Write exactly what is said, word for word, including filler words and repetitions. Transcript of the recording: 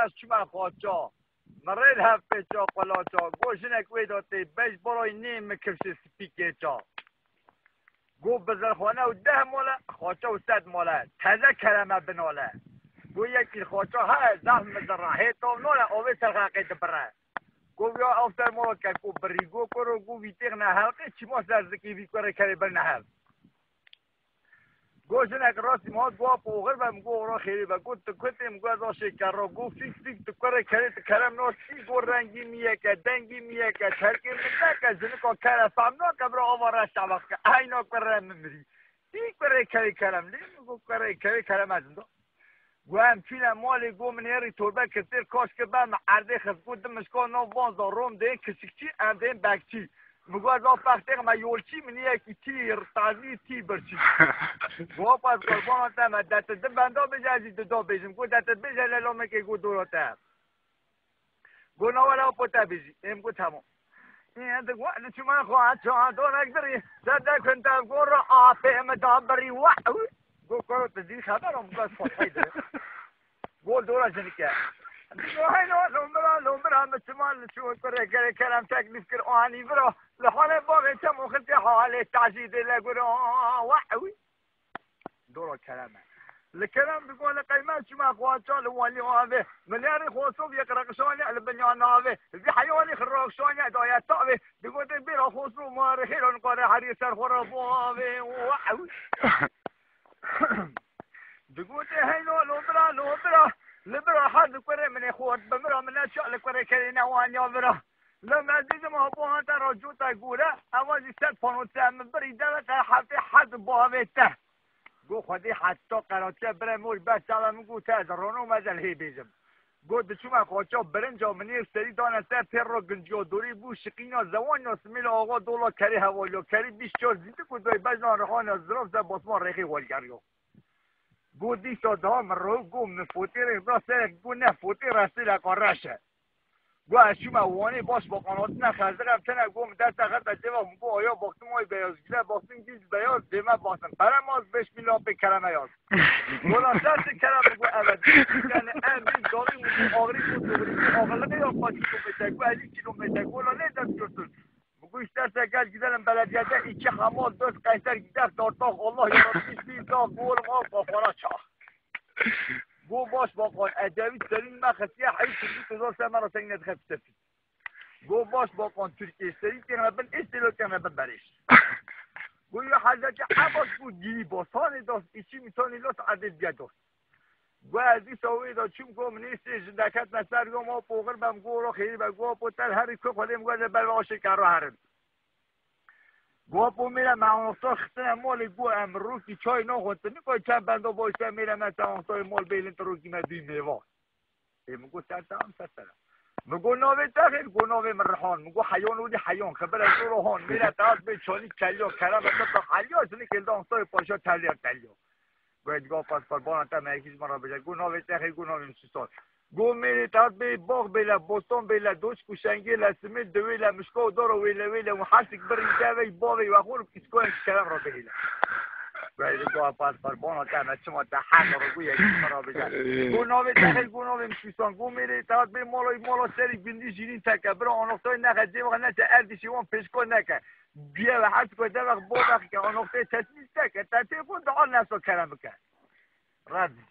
çima xaça. Min rê li hev pêça qulaça. Go jinek wê de tê bej baray nê min kifşê spî kêça. Go bizirxane û deh mole, xaça û sed mole. Teze kereme binole. Go yekî xaça he, zaf mizirra. Hê tav nole, avê ser xeqê dibire. Go viya ew ser mala keko birî. Go kuro, go vî têx ne helqê, çima ser zikê vî kurê kerê bir ne hev. Go jinek rastî min hat, go apo oxir be, min go ora xêrê be. Go tu kutê, min go ez aşê kerra. Go fîk fîk tu kurê kerê tu kerem nas tî. Go rengî min yek e, dengî min yek e, terkê min neke, jinika kere fem nake, bira ava reş çavak ke. Eyna kurê min mirî. Tî kurê kerê kerem lê, min go kurê kerê kerem ez da. Go em çûne malê, go min êrî torbe kir têr kaş kir be, min erdê xist, go di mişka nav van za rom dên kisikçî, em dên bekçî. Min go ez a pextêx me yolçî, min yekî tî tazî tî birçî. Go apa ez qurbana te me, de tu di benda bêje, ez jî di da bêjim. Go de tu bêje lelamekê, go dora te. Go na wele apo te bêjî. Êm go temam. Ê, di go li çima xwe çandorek dirî, zerde kuntev go ra apê min da birî, we, we. Go karo tu dî xeber am, go ez fatihê dirî. Go dora jinike. Di go heyno lombira, lombira min çima li çû kurê kerê kerem teklîf kir, o anî vira. Li halê bavê çem oxirtê halê tacî dê le gura, we, we. Dora kerem e. Li kerem digo li qeyme çima xwaça li walî avê. Milyarê xosov yek reqişanî li binya navê. Vî heywanî xiraxşanî daye tavê. Digo de bêra xosov ma rixêran qare herî ser xwe re bo avê. Wow. Digo de heyno lo bira, lo bira. Li bira her di kurê min ê xort bi mira min ne ça li kurê kerê ne wanya vira. Lem ez dîtim apo hate ra cota gore, eva jî sed panote min birî deve te heftê hed bavê te. Go Xwedê heta qeraçe bire mor ber çava min go te ez rono me ez hê bêjim. Go diçûme xaça birinca min ê serî dane ser pêr ro ginciya dorî bû şiqîna zewanya simêla axa dola kerê hevaliya kerî bîst çar zîtik û doy bejna rihana zirav ze basma rêxê walgeriya. Go dîsa daha min ro go min fotê rê bira serek go ne fotê restê leka reş e. Go ez çûme Wanê baş bo qanotine xezirem tine go min deste xete cêva min go aya baxtim ay beyaz gile baxtim gîz beyaz dême baxtim. Pere maz beş mîl lapê kereme yaz. Go la ser ti kerem min go evet. Yani en büyük dalim min go ağrı go doğru go ağırlığı yok kaç kilometre go elli kilometre go la ne dest görsün. Bugün isterse gel gidelim belediyede iki hamal dört kayser gider tartak Allah yarabbim bir daha golüm al kafana çak. Go başbakan edebi serî me xetiye heyî Tirkî tu zor se me ra teng nedixebite. Go başbakan Tirkiyê serî têne bin êstê lo têne bin berêş. Go ya Hezretî Ebas go gîrî basanê das îçî mîtanê lo tu edê diye das. Go ez dîsa wê de çûm go min ê sê ji deketine ser go ma poxir bem go ro xêrî be go po tel herî ku xwedê min go ez ê ber ve aşê kerra herim. Go po mêre me anahtar xistine malê go em rokî çay naxwin tu nikay çend benda boy se mêre me te anahtarê mal bêlin tu rokî me dûy mêva. Ê min go ser te em ser sere. Min go navê te xêr go navê min Rihan. Min go heyan olî heyan. Xeber ez zor han. Mêre te hat bê çolî kelya. Kerem ez te heliya. Sinik êlde anahtarê paşa teliya teliya. Go ez diga pas qurbana te me yekî ji min re bêje. Go navê te xêr go navê min Susan. Go mêrê te hat bê bax bêle, boston bêle, doçk û şengê le, simêl diwê le, mişka û dara wê le wê le û hersik birî devey bavê we xor îskoyek kerem re bihêle. Go ez diga pas qurbana te me çima te heq re go yekî ji min re bêje. Go navê te xêr go navê min Susan. Go mêrê te hat bê mala mala serî gundî jînîn teke. Bira anahtarê nexe cêva neçe erdî şêwan pêşka neke. Biye ve her çiko devex bovex ke anoxtê tesmîs te ke te tê xo dua nefsa kerem bike. Razî.